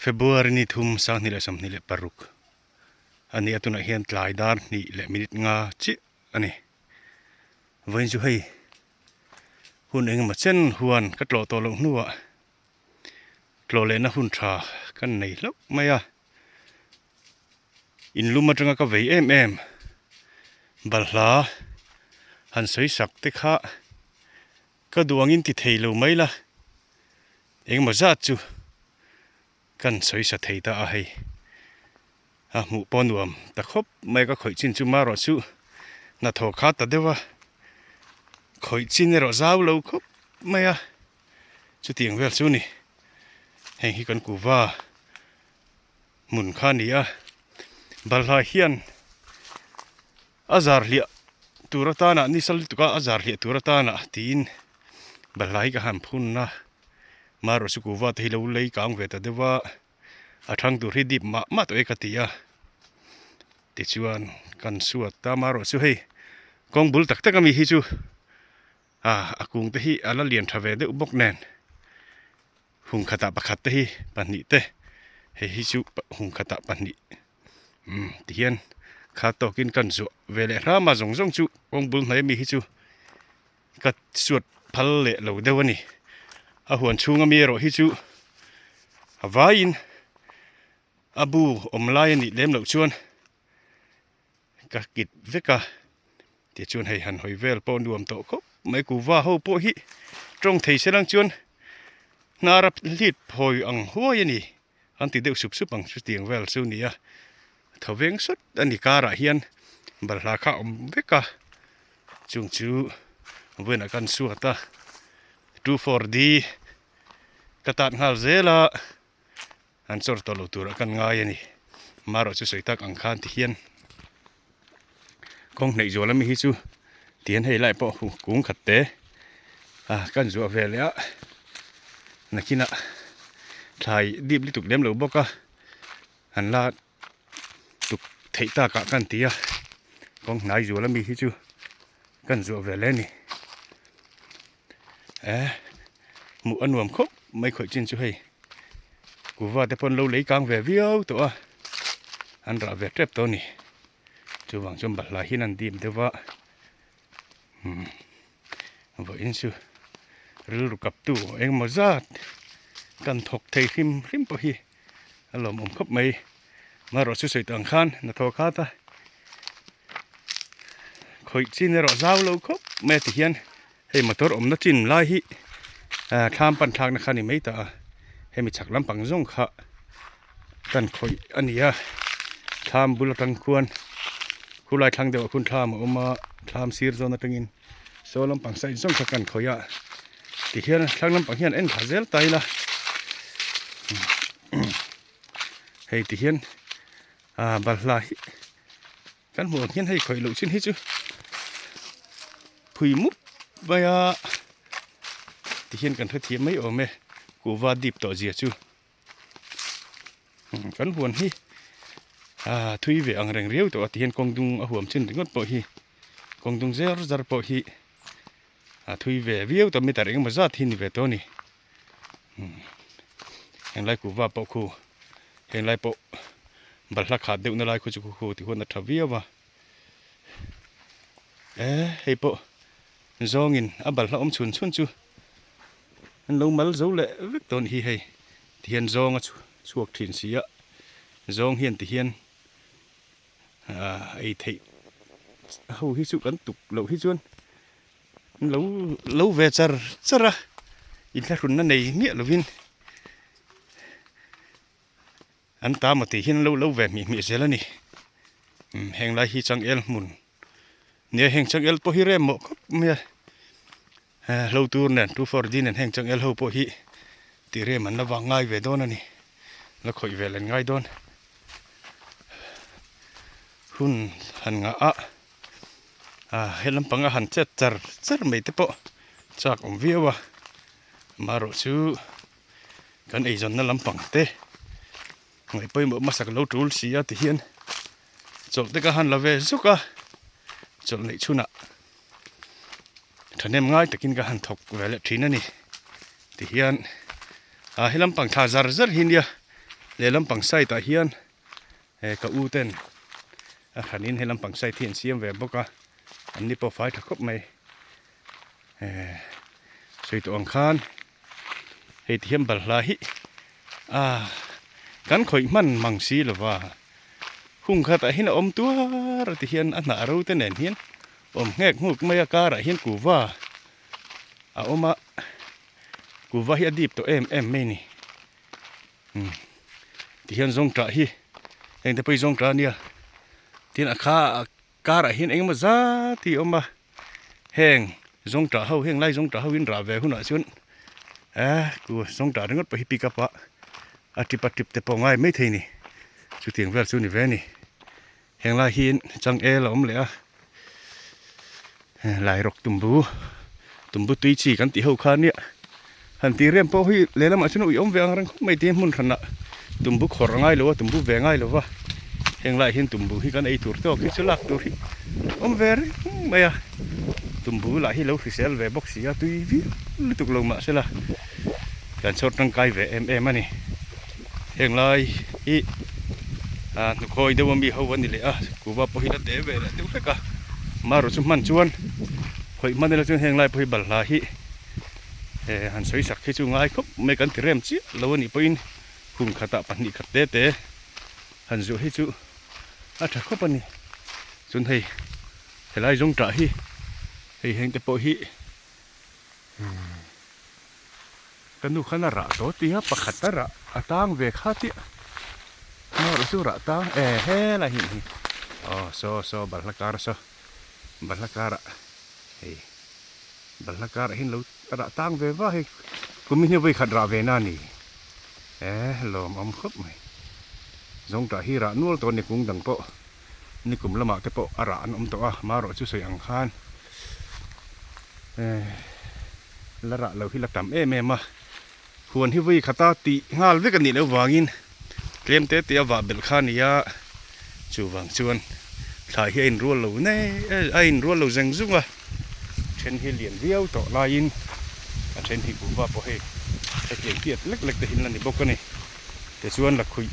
February ni thum 2026 a ni a tunah hian tlai dar hnih leh minute nga chiah a ni. Vawiin chu hei hun engemaw chen huan ka tlawh tawh loh hnuah tlawh lehna hun tha kan nei hlauh mai a. In lum atanga ka vei em em balhla han sawi sak te kha ka duh angin ti thei lo mai la engemaw zat chu kan sawi sa thei ta a hei a hmuh pawh nuam ta khawp mai ka khawih chin chu marawh chu hnathawh kha ta deuh a khawih chin erawh zau lo khawp mai a chutiang vel chu ni heng hi kan kuva. hmun kha a ni a balhla hian a zar hliah tur atana ni sal lutuk a a zar hliah tur atana tiin balhla hi ka han phun a marawh chu kuhva te hi lo lei kang ve ta deuh a a thang tur hi dip mah mah tawh e ka ti a tichuan kan suat ta marawh chu hei kawng bul tak tak ami hi chu a kung te hi a la lian tha ve deuh bawk nen. Hung khatah pakhat te hi pahnih te hei hi chu hung khatah pahnih umm ti hian kha tawkin kan zuah ve leh hram a zawng zawng chu kawng bul hnai ami hi chu ka suat phal leh lo deuh a ni a huan chhung ami erawh hi chu a vaiin a bu awm lai a nih lem loh chuan. Ka kit vek a, tichuan hei han hawi vel pawh nuam tawh khawp mai kuhva ho pawh hi tawng thei se lang chuan hnara hlit phawi ang huai a ni an ti deuh sup sup ang chutiang vel chu a ni a, tho veng sawt a ni karah hian balhla kha a awm vek a, chung chu vawiinah kan suat a 2 4 D ka tat nghal zel a. An chawr tawh lo turah kan ngai a ni. Marawh chu sawi tak ang khan ti hian kawng hnaih zual ami hi chu tihian hei lai pawh kung khat te a kan zuah ve leh a nakinah thlai dip lutuk lem lo bawk a an la tuk theih takah kan ti a kawng hnai zual ami hi chu kan zuah ve leh a ni eh hmuh a nuam khawp mai khawih chin chu hei kuhva te pawn lo lei kang ve viau tawh a an rah ve tep tawh a ni chuvang chuan balhla hian an dim deuh va umm vawiin chu rilru kap tu engemaw zat kan thawk thei hrim hrim pawh hi a lawmawm khawp mai marawh chu sawi tawh ang khan hnathawh khat a khawih chin erawh zau lo khawp mai a ti hian hei motor awmna chin lai hi ah thlam pan thlakna kha a ni mai ta a hemi chhak lampang zawng kha kan khawih a ni a thlam bul atang khuan khulai thlang deuh ah khuan thlam a awm a thlam sir zawn atangin saw lampang side zawng kha kan khawih a tihian thlang lampang hian en thla zel ta ila hei tihian ah balhla hi Kan hmuh ang hian hei khawih loh chin hi chu phui mup mai a tihian kan hrethiam mai awm e kuhva dip tawh zia chu kan huan hi ah thui ve ang reng riau tawh a tihian kawng dung a huam chin ringawt pawh hi kawng dung zer zar pawh hi a thui ve viau tawh meter engemaw zat hi ni ve tawh a ni. Henglai kuhva pawh khu henglai pawh balhla khat deuh na lai khu chu khu khu ti huan a tha viau a e hei pawh zawngin a balhla awm chhun chhun chu an lo mal zo leh vek tawh a ni hi hei ti hian zawng a chhuak thin si a zawng hian ti hian ah ei theih ho hi chu kan tuk loh hi chuan. Lo lo ve char char a inthlahrunna nei miah lovin an ta maw tih hian lo lo ve hmih hmih zel a ni umm heng lai hi changel hmun nia heng changel pawh hi rem mawh khawp mai a hlo tur nen 2 4 D nen heng changel ho pawh hi tih rem an la vang ngai ve dawn a ni la khawih vel an ngai dawn hun han ngah a. Ah he lampanga han chet char char mai te pawh chak awm viau a amaherawh chu kan eizawnna lampang te ngaih pawimawh hmasak lo tul si a ti hian chawlh te ka han la ve zuk a chawlh neih chhunah thahnem ngai takin ka han thawk ve leh thin a ni ti hian ah he lampang thla zar zar hi nia. Lehlam pang side ah hian eh ka u ten a hranin helam pang side hi an siam ve bawk a an ni pawh fai tha khawp mai eh sawi tawh ang khan hei ti hian balhla hi ah kan khawih hman mang si lova hung khatah hian a awm tuar a ti hian a hnah ro te nen hian awm nghek nghuk mai a karah hian kuhva a awm a kuhva hi a dip tawh em em mai a ni. Umm tihian zawngṭah hi heng te pawh hi zawngṭah a nia tin a kha a karah hian engemaw zat hi a awm a heng zawngṭah ho heng lai zawngṭah ho in rah ve hunah chuan eh ku zawngṭah ringawt pawh hi pick up a a tip a tip te pawh a ngai maithei a ni chutiang vel chu a ni ve a ni heng lai hian changel a awm leh a lairawk tumbu tumbu tui chi kan tih ho kha nia han tih rem pawh hi lehlamah chuan ui awm ve ang reng khawp mai tiin hmun hranah tumbu khawrh a ngai lo a tumbu ve ngai lo va heng laiah hian tumbu hi kan ei tur tawk hi chu lak tur hi awm ve reng mai a tumbu lah hi lo hrisel ve bawk si a tui viau lutuk lo mahsela kan chhawr tangkai ve em em a ni. Heng lai hi ah hnukhawi deuh ami ho a ni leh a kuhva pawh hi la te ve leh deuh hlek a marawh chu hman chuan khawih hman ila chuan heng lai pawh hi balhla hi eh han sawi sak hi chu ngai khawp mai kan ti rem chiah lo a nih pawhin hun khatah pahnih khat te te han zuah hi chu a tha khawp a ni chuan hei helai zawng tah hi hei heng te pawh hi. Ka nu khan a rah tawh tia pakhat a rah a tang ve kha tia maw chu rah tang e helai hi hi aw saw saw balhla kar saw balhla karah hei balhla karah hian lo rah tang ve va hei kumin hi vawikhat rah ve na a ni e lawm awm khawp mai zawngtah hi rah nual tawh a ni kung dang pawh nikum lamah te pawh a rah an awm tawh a marawh chu sawi ang khan eh la rah lo hi la tam em em a huan hi vawi khata tih nghal vek a nih loh vangin tlem te te a vah belh kha a ni a chuvang chuan thlai hi a inrual lo ne a inrual lo zeng zung a then hi lian viau tawh laiin a then hi kuhva pawh hei hetiang tiat lek lek te hi an la ni bawk a ni. Tichuan lakhuih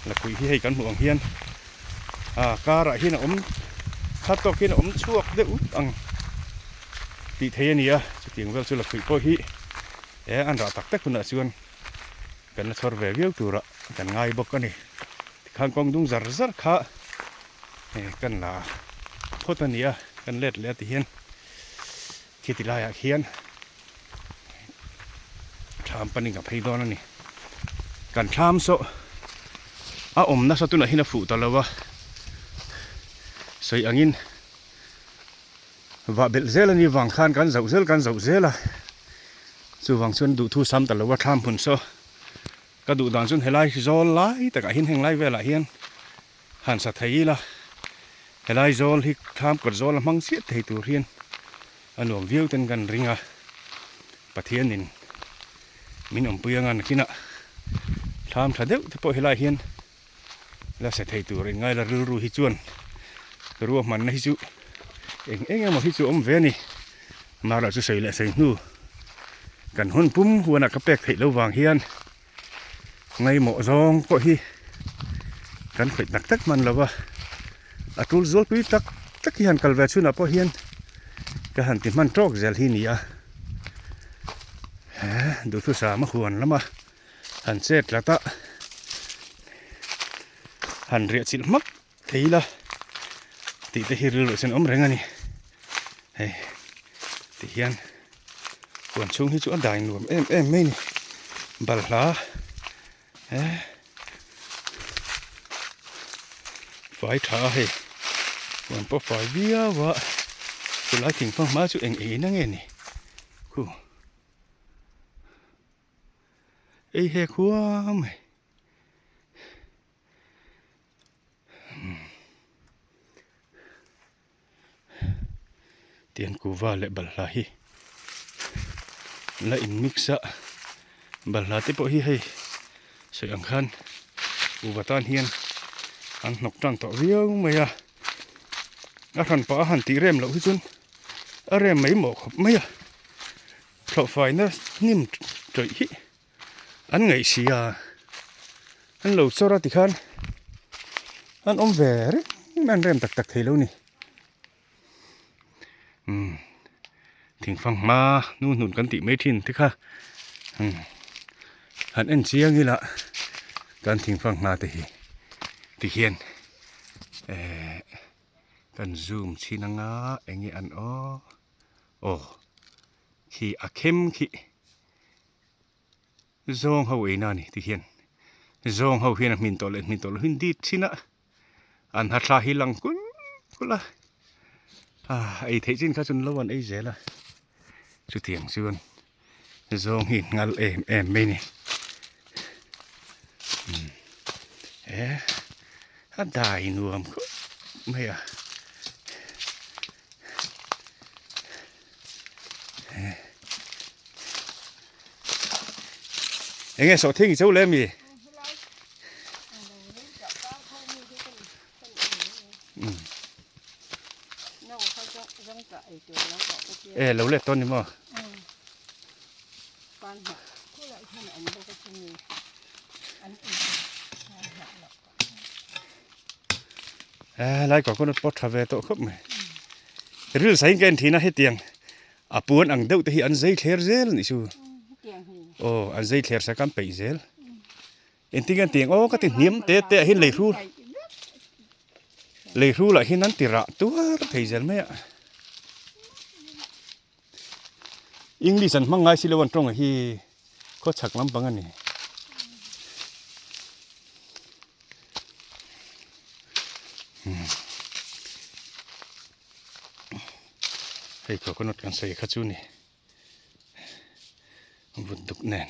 lakhuih hi hei kan hmuh ang hian ah karah hian a awm khat tawk hian a awm chhuak deuh ut ang tih thei a ni a chutiang vel chu lakhuih pawh hi eh an rah tak tak hunah chuan kan la chhawr ve viau turah kan ngai bawk a ni tikhan kawng dung zar zar kha eh kan la phawt a ni a kan let leh a ti hian Khiti laiah khian thlam panin ka phei dawn a ni. Kan thlam saw a awm nasa tunah hian a fuh ta lo a, sawi angin vah belh zel a nih vang khan kan zoh zel kan zoh zel a, chuvang chuan duhthu sam ta lo a thlam hmun saw ka duh dan chuan helai zawl lai takah hian heng lai velah hian Han sa thei ila, helai zawl hi thlam kawt zawl a hmang chiah thei tur hian a nuam viau ten kan ring a, Pathianin min awmpui anga nakinah thlam tha deuh te pawh helai hian la sa thei tur inngai la rilru hi chuan ruahmanna hi chu eng eng emaw hi chu awm ve a ni. Amaherawh chu sawi leh sawi hnu kan hun pum huanah ka pek theih loh vang hian Ngaimawh zawng pawh hi kan khawih tak tak hman lo va, a tul zualpui tak tak hi han kal ve chhunah pawh hian ka han ti hman tawk zel hi a ni a, he duhthusam a huan lama han chet tlat a, han riah chilh hmak thei ila tih te hi rilru chuan awm reng a ni, hei ti hian huan chhung hi chu a dai nuam em em mai a ni balhla eh fai tha a hei huan pawh fai viau a chulai thingfang hma chu eng ei na nge ni khu ei he khua mai. Tiang kuhva leh balhla hi la in mix a balhla te pawh hi hei sawi ang khan kuhva tan hian an hnawk tan tawh viau mai a a hran pah a han tih rem loh hi chuan a rem mai mawh khawp mai a thlawhfaina hnim tawih hi an ngaih si a. An lo chawr a tikhan an awm ve reng mai an rem tak tak thei lo ni. Umm thingfang hma nu hnun kan tih mai thin te kha umm han en chiang ila kan thingfang hma te hi tikhian ehh kan zoom chhin anga enge an aw aw khi a khem khi. Zawng ho eina a ni ti hian zawng ho hian a hmin tawh leh hmin tawh loh hi an dit thin a, an ha thla hi lang kulh kulh a, ah ei theih chin kha chu an lo an ei zel a, chutiang chuan zawng hi nghal em em mai a ni. He a dai nuam khawp mai a. Enge sawh thing i cho le mi? E lo let tawn ni maw? E lai kawr kawna pawt tha ve tawh khawp mai. Ril sahin ka en thin a hetiang a puan ang deuh te hi an zei thler zel a nih chu. Aw an zei thler sak a an peih zel. Engtin nge an tiang aw ka ti hniam te te ah hian lei hrul lei hrul ah hian an ti rah tuar thei zel mai a. English an hmang ngai si lo an tawng hi khawchhak lampang a ni. Hei coconut kan sawi kha chu ni vut duk nen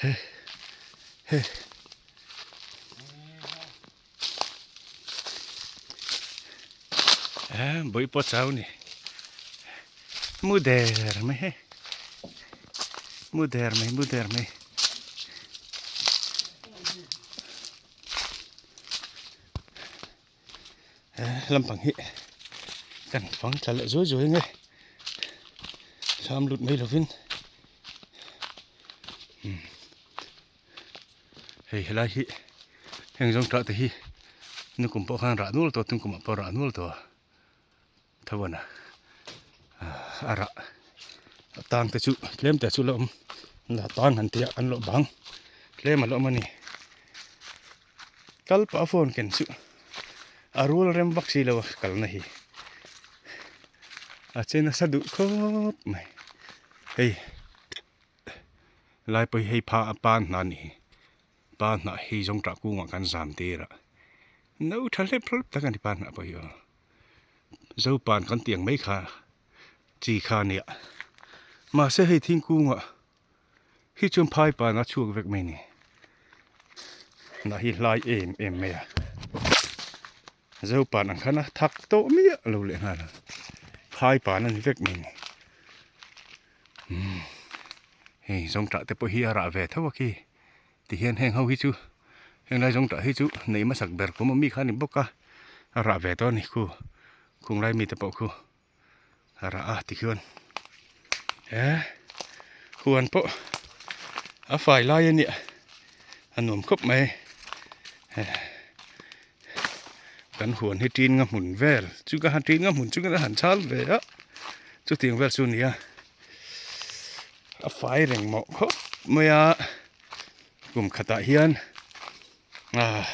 he he he bawih pawh chau ni mu der mai he mu der mai mu der mai. Lampang hi kan fang tla leh zuai zuai nge thlam lut mai lovin hei helai hi heng zawng tah te hi nukum pawh khan rah nual tawh tunkum ah pawh rah nual tawh a tho a na a rah a tang te chu tlem te chu la awm la tang han tih ah an lawh bang tlem a la awm a ni kal pah a phone ken chu a rual rem vak si lo a kalna hi a che nasa duh khawp mai hei lai pawh hi hei pha a pan hna a ni hi pa hnah hi zawng tah kungah kan zam tir a no tha hlep hlep tak a ni pa hnah pawh hi aw. Zopan kan tih ang mai kha chi kha a nia mahse hei thingkungah hi chuan phai pan a chhuak vek mai a ni hnah hi hlai em em mai a Zopan ang khan a thak tawh miah lo leh nghal a phai pan a ni vek mai a ni umm hei zawngtah te pawh hi a rah ve tho a khi. Tihian heng ho hi chu henglai zawng tah hi chu neih hmasak ber kum ami kha a ni bawk a, a rah ve tawh a ni khu khunglai mite pawh khu a rah a tikhian he huan pawh a fai lai a nia a nuam khawp mai he kan huan hi tin nga hmun vel chu ka han tin nga hmun chu ka han chal ve a chutiang vel chu a ni a. A fai reng mawh khawp mai a kum khatah hian ah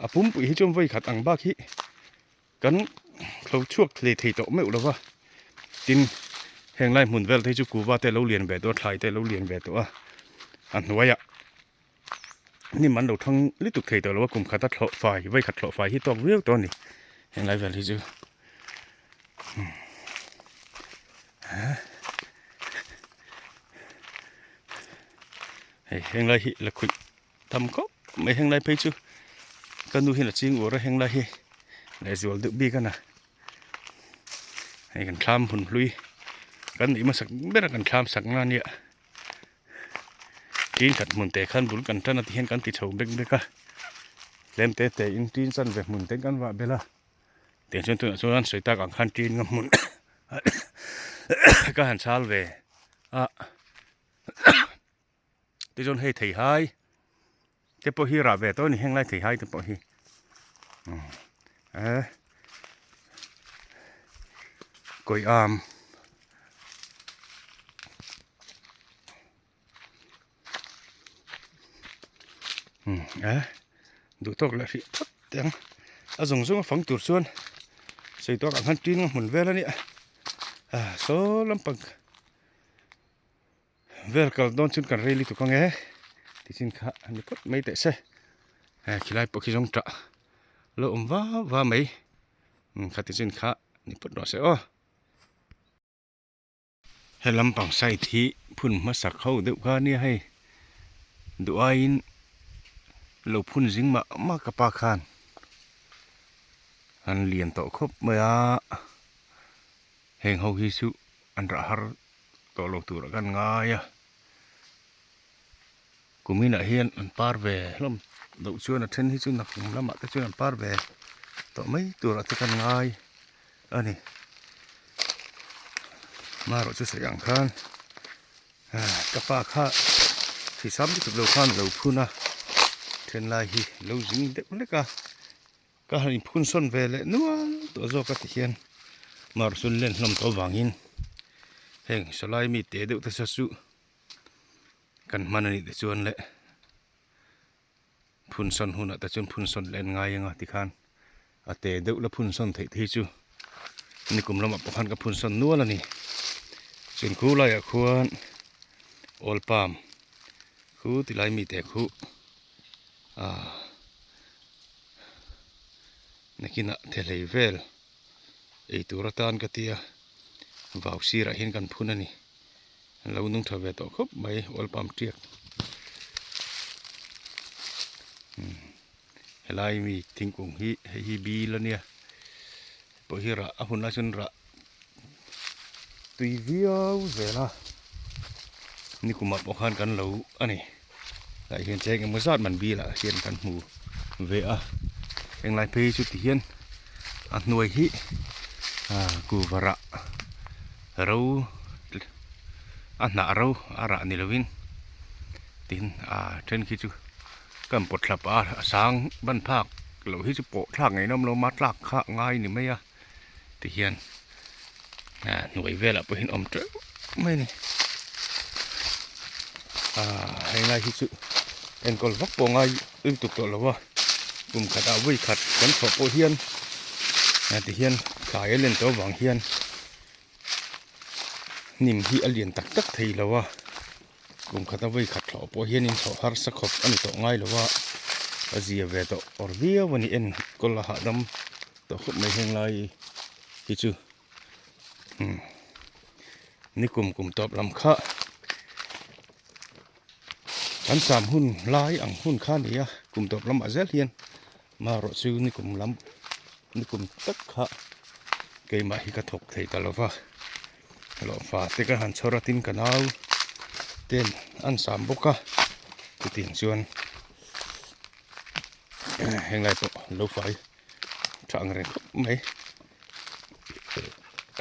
a pumpui hi chuan vawi khat ang bak hi kan thlo chhuak hlei thei tawh meuh lo va tin heng lai hmun vel te hi chu kuva te a lo lian ve tawh a thlai te a lo lian ve tawh a a hnuaiah hnim an lo thang lutuk thei tawh lo a kum khata thlawh fai vawi khat thlawh fai hi tawk viau tawh a ni heng lai vel hi chu. Hei heng lai hi la khuih tam khawp mai heng lai phei chu ka nu hian a ching uar a heng lai hi lehzual deuh bik a na hei kan thlam hun hlui kan neih hmasak ber a kan thlam sak na ania tin khat hmun te khan bul kan tan a ti hian kan ti chho bek bek a tlem te te in tin chan ve hmun te kan vah belh a. Tiang chuan tunah chuan sawi tak ang khan tin nga hmun ka han chal ve a. Tichuan hei theihai te pawh hi rah ve tawh a ni heng lai theihai te pawh hi eh kawi am. Eh duh tawk leh hrih phawt teh ang a zawng zawng a fang tur chuan sawi tawk ang khan tin a hmun vel a nia ah saw lampang vel kal dawn chuan kan rei lutuk ang e tichin kha a ni phawt mai teh se eh khilai pawh khi zawng tah lo awm va va mai kha tichin kha ni phawt rawh se aw. He lampang side hi phun hmasak ho deuh kha ania hei duh aiin lo phun zing mah mah ka pa khan an lian tawh khawp mai a heng ho hi chu an rah har tawh lo tur ah khan ngai a kumin ah hian an par ve hlawm loh chuan a then hi chu nakum lamah te chuan an par ve tawh mai tur ah te khan ngai a ni marawh chu sawi ang khan ka pa kha hrisam lutuk lo khan lo phun a then lai hi lo zing deuh hlek a ka han inphun sawn ve leh nual tawh zawk a ti hian marawh chu len hlawm tawh avangin heng sawlai mi te deuh te saw chu kan hman a nih te chuan leh Phun sawn hunah te chuan phun sawn leh an ngai anga tikhan a te deuh la phun sawn theih te hi chu nikum lamah pawh khan ka phun sawn nual a ni. Chuan khu laiah khuan oil palm khu tilai mite khu ah nakinah thehlei vel ei tur atan ka tia vau sirah hian kan phun a ni. An lo nung tha ve tawh khawp mai oil palm tiak helai mi thingkung hi hei hi bil ania pawh hi rah a hun lai chuan rah tui viau zel a nikumah pawh khan kan lo ani tah hian cheng emaw zat man bilah hian kan hmu ve a henglai phei chu ti hian a hnuai hi ah kuhva rah ro a hnah ro a rah ni lovin tin ah then khi chu kan pawt thlap a a sang ban phak loh hi chu pawh thlak ngei nawm lo ma tlak kha ngai ni mai a ti hian ah hnuai velah pawh hian awm teuh mai a ni ah helai hi chu enkawl vak pawh ngai lutuk tawh lo a kum khatah vawi khat kan chhuah pawh hian ah ti hian thlai a len tawh avang hian hnim hi a lian tak tak thei lo a kum khata vawi khat thlawh pawh hianin thlawh harsa khawp a ni tawh ngai lo a a zia ve tawh awr viau a ni enkawl a hahdam tawh khawp mai heng lai hi chu umm nikum kum tawp lam kha kan sam hun lai ang hun kha a ni a kum tawp lamah zel hian marawh chu nikum lam nikum tak kha keimah hi ka thawk thei ta lo va hlawhfa te ka han chhawr a tin ka nau ten an sam bawk a chutiang chuan henglai pawh lo fai tha ang reng khawp mai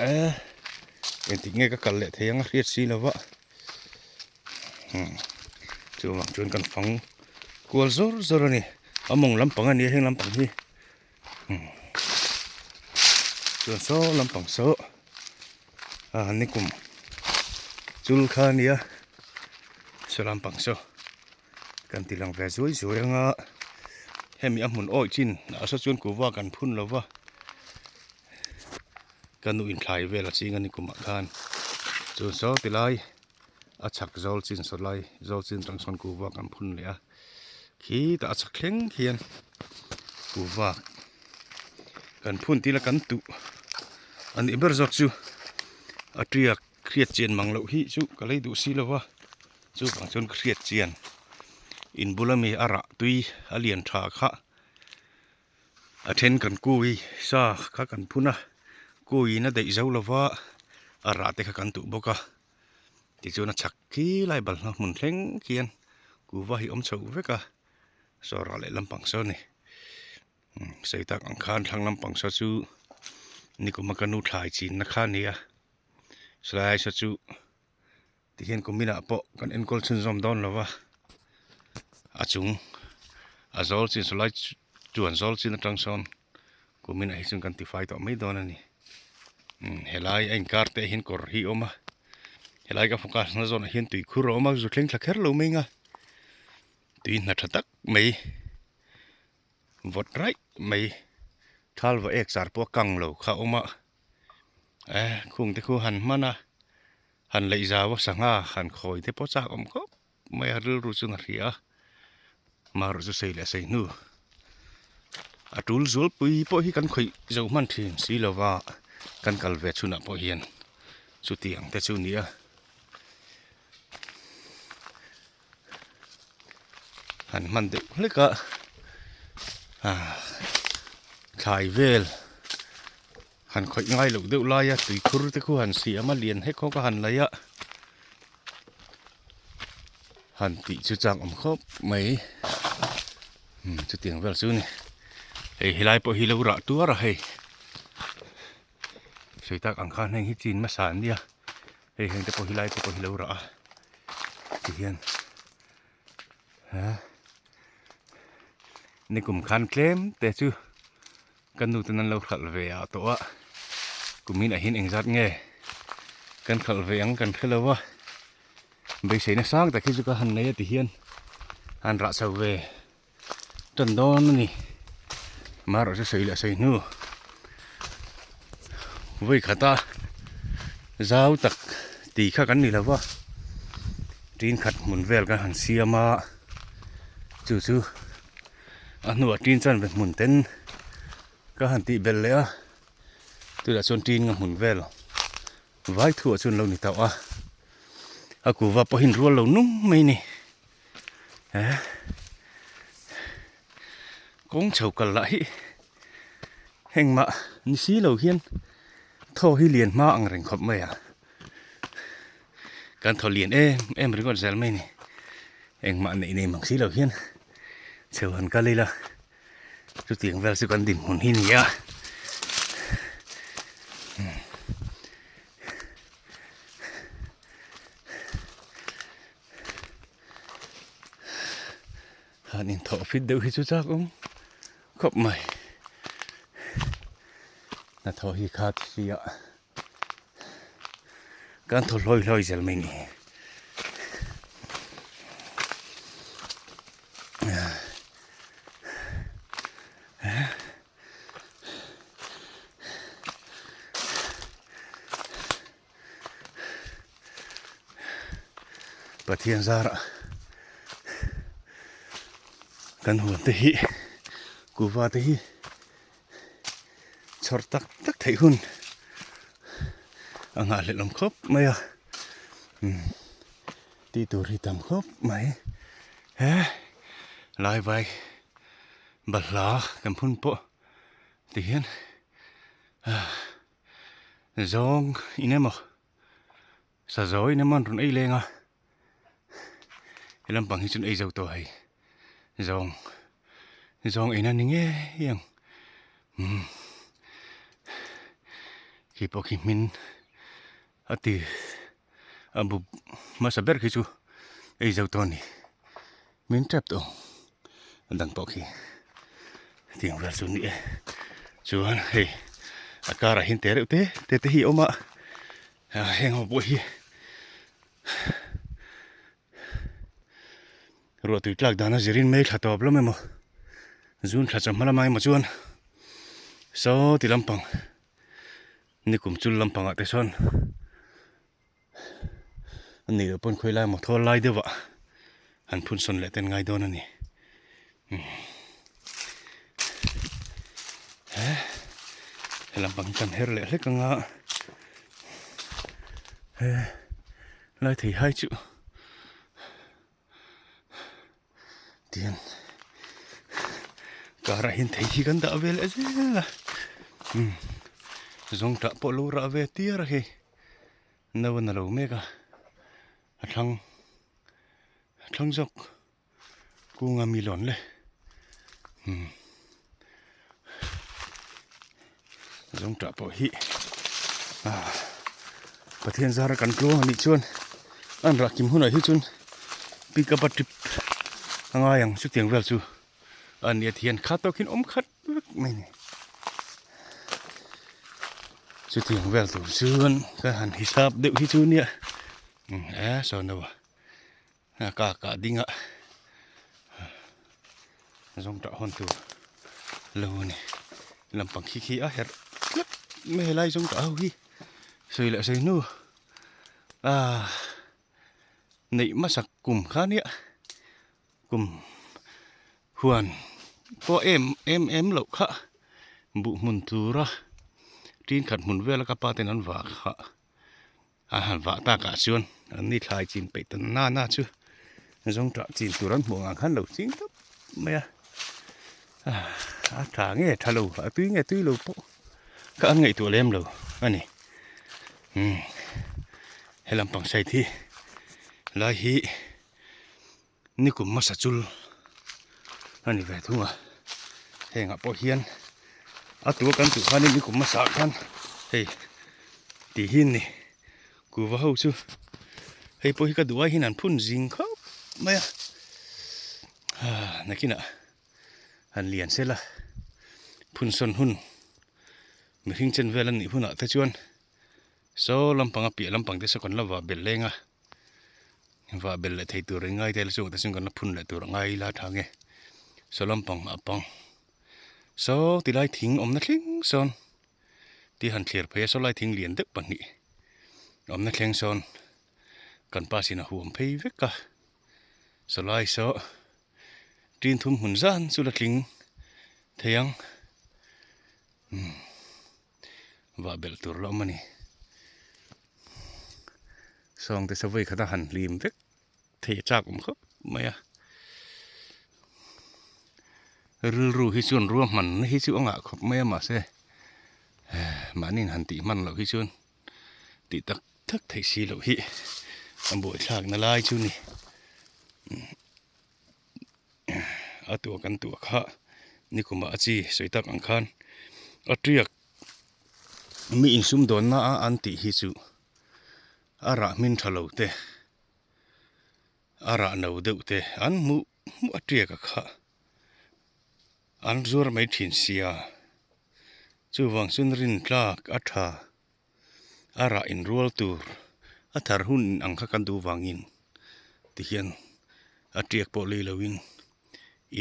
eh engtik nge ka kal leh thei ang a hriat si lo va chuvang chuan kan fang kual zawr zawr a ni a mawng lampang a ni a heng lampang hi chuan saw lampang saw ah nikum chul kha a nia saw lampang saw kan ti lang ve zuai zuai anga hemi a hmun awih chin ah saw chuan kuhva kan phun lo va ka nu inthlai vel a ching a ni kumah khan chuan saw ti lai a chhak zawl chin saw lai zawl chin atang sawn kuhva kan phun leh a khitah a chhak thleng khian kuhva kan phun tila kan tuh a nih ber zawk chu a tiak hriat chian mang loh hi chu ka lei duh si lo va chuvang chuan ka hriat chian in bula mi a rah tui a lian tha kha a then kan kui sa kha kan phun a kuiin a daih zo lo va a rah te kha kan tuh bawk a tichuan a chhak khi lai balhla hmun thleng khian kuhva hi a awm chho vek a saw rah leh lampang saw a ni sawi tak ang khan thlang lampang saw chu nikuma ka nu thlai chinna kha a ni a salai saw chu. Tihian kuminah pawh kan enkawl chhunzawm dawn lo va. A chung a zawl chin saw lai chuan zawl chin atang sawn kumin ah hi chuan kan tifai tawh mai dawn a ni. Umm helai a inkar te ah hian kawr hi a awm a, helai ka focus na zawnah hian tuikhur a awm a, zu thleng thla kher lo mai ang a, tui hna tha tak mai vawt raih mai thal va ek char pawh a kang lo kha a awm a, eh khung te khu han hman a, han laih zau a sangha han khawi te pawh chak awm khawp. Mai a rilru chuan a hria a, marawh chu sei leh sei hnu a tul zualpui pawh hi kan khawih zo hman thin si lova kan kal ve chhunah pawh hian chutiang te chu a ni a. Han hman deuh hlek a, ah thlai vel han khawih ngai loh deuh laia tuikhur te khu han siam a lian hek hawk a han laih a. Han tih chu chak awm khawp mai umm chutiang vel chu a ni hei helai pawh hi lo rah tuar a hei sawi tak ang khan heng hi chin hmasa an nia hei heng te pawh hi lai te pawh hi lo rah a tihian nikum khan tlem te chu Ka nu ten an lo khalh ve ah tawh a, kumin ah hian engzat nge kan khalh ve ang kan hre lo a, beiseina sang tak hi chu ka han nei a ti hian han rah chho ve tan dawn a ni. Marawh chu sawi leh sawi hnu vawi khata zau tak tih kha kan ni lo va, tin khat hmun vel kan han siam a, chu chu. A hnuah tin chuan ve hmun ten ka han tih belh leh a tunah chuan tin nga hmun vel vai thuah chuan lo ni tawh a a kuva pawhin rual lo nung mai a ni eh kawng chho kal lah hi engmah ni si lo hian thaw hi lian hma ang reng khawp mai a kan thaw lian em em ringawt zel mai a ni engmah neih nei mang si lo hian chho han kal ila chutiang vel chu kan dinhmun hi a ni a han inthawh fit deuh hi chu chak awm khawp mai hnathawh hi kha thli ah. Kan thaw hlawi hlawi zel mai ni. Pathian zarah kan huan te hi kuhva te hi chhawr tak tak theih hun a nghahhlelh awm khawp mai a umm tih tur hi tam khawp mai he lai vai balhla kan phun pawh ti hian ah zawng in emaw sazawi in emaw an rawn ei leng a he lampang hi chuan ei zo tawh hei zawng zawng eina ni ngei ang umm khi pawh khi hmin a ti a bu hmasa ber khi chu ei zo tawh a ni hmin tep tawh a dang pawh khi tiang vel chu a ni e chuan hei a karah hian te reuh te te te hi a awm a heng ho pawh hi. Ruah tui tlak dana zirin mai thla tawp lam emaw zun thla chawhma lamah emaw chuan saw ti lampang nikum chul lampangah te sawn a nih loh pawn khawilai emaw thawl lai deuhah han phun sawn leh ten ngai dawn a ni. He lampang hi kan her leh hlek anga he lai thei hai chu tian car ah hian thei hi kan dah ve leh zel a umm zawngtah pawh lo rah ve tiar a hei no a na lo mek a a thlang a thlang zawk. Kunga mi lawn le umm zawngtah pawh hi ah Pathian zara kan tluang anih chuan an rah kim hunah hi chuan pick up a trip. A ngai ang chutiang vel chu a nia ti hian kha tawkin awm khat vek mai ni. Chutiang vel tur chuan ka han hisap deuh hi chu nia e saw no a ka kah ding a zawng tah hawn tur lo a ni lampang khi khi a herh tlat mai helai zawng tah ho hi sawi leh sawi hnu ah. Neih hmasak kum kha nia kum huan pawh em em em loh kha buh hmun tura tin khat hmun vela ka pa ten an vah kha a han vah takah chuan an ni thlai chin peih ta na na chu zawng tah chin tur an hmuh ang khan lo ching tawp mai a a tha nge tha lo a tui nge tui lo pawh kha an ngaihtuah lem lo a ni. Umm he lampang side hi lai hi nikum hmasa chul a ni ve thung a hengah pawh hian a tua kan tuh khanin nikum hmasa ah khan hei tih hi ni kuva ho chu hei pawh hi ka duh ai hian an phun zing khawp mai a ah nakinah han lian sela phun sawn hun. Mihring chen vel an nih hunah te chuan saw lampang a piah lampang te saw kan la vah belh leng a, vah belh leh thei tur in ngai te la chungah te chuan kan la phun leh tur a ngai ila tha nge saw lampang a pang saw tilai thing awmna thleng sawn tih han thlir phei a saw lai thing lian deuh pahnih awmna thleng sawn kan pa sin a huam phei vek a saw lai saw tin thum hmun zan chu la tling thei ang. Umm vah belh tur la awm a ni sawng te sawi khat a han hlim vek thei a chak awm khawp mai a rilru hi chuan ruahman na hi chu a ngah khawp mai a mahse mahni in han tih hman loh hi chuan tih tak tak theih si loh hi a buaithlak na lai chu a ni. A tuah kan tuah kha nikumah a chi sawi tak ang khan a tiak mi insum dawnna a an tih hi chu a rah hmin tha lo te a rah no deuh te an hmuh hmuh a tiak a kha an zuar mai thin sia chuvang chuan rin tlak a tha a rah inrual tur a thar hun ang kha kan duh vangin tihian a tiak pawh lei loin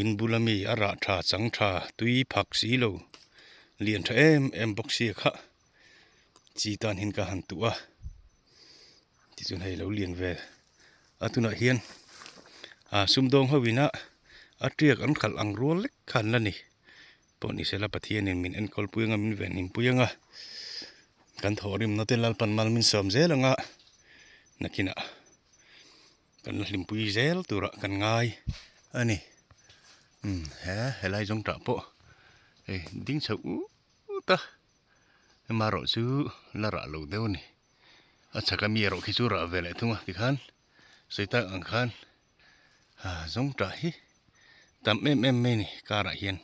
in bula mi a rah tha chang tha tui phak si lo lian tha em em bawk sia kha chi tan hian ka han tuh a tichuan hei lo lian ve a tunah hian ah sumdawng ho ina a tiak an khalh ang rual lek kha an la ni. Pawh ni sela Pathianin min enkawl pui anga min venhim pui anga kan thawhrimna te Lalpan mal min sawm zel anga nakinah kan la hlimpui zel turah kan ngai a ni. Umm he helai zawng tah pawh hei ding chho ut a amaherawh chu la rah lo deuh a ni. A chhak ami erawh khi chu rah ve leh thung a tikhan sawi tak ang khan Zawng tah hi tam em em mai a ni karah hian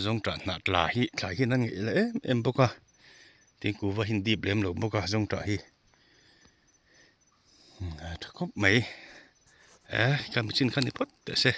zawng tah hnah tla hi thlai hian an ngeih leh em em bawk a tin kuhva hi an dip lem lo bawk a zawng tah hi a tha khawp mai eh ka mi chin kha ni phawt teh se.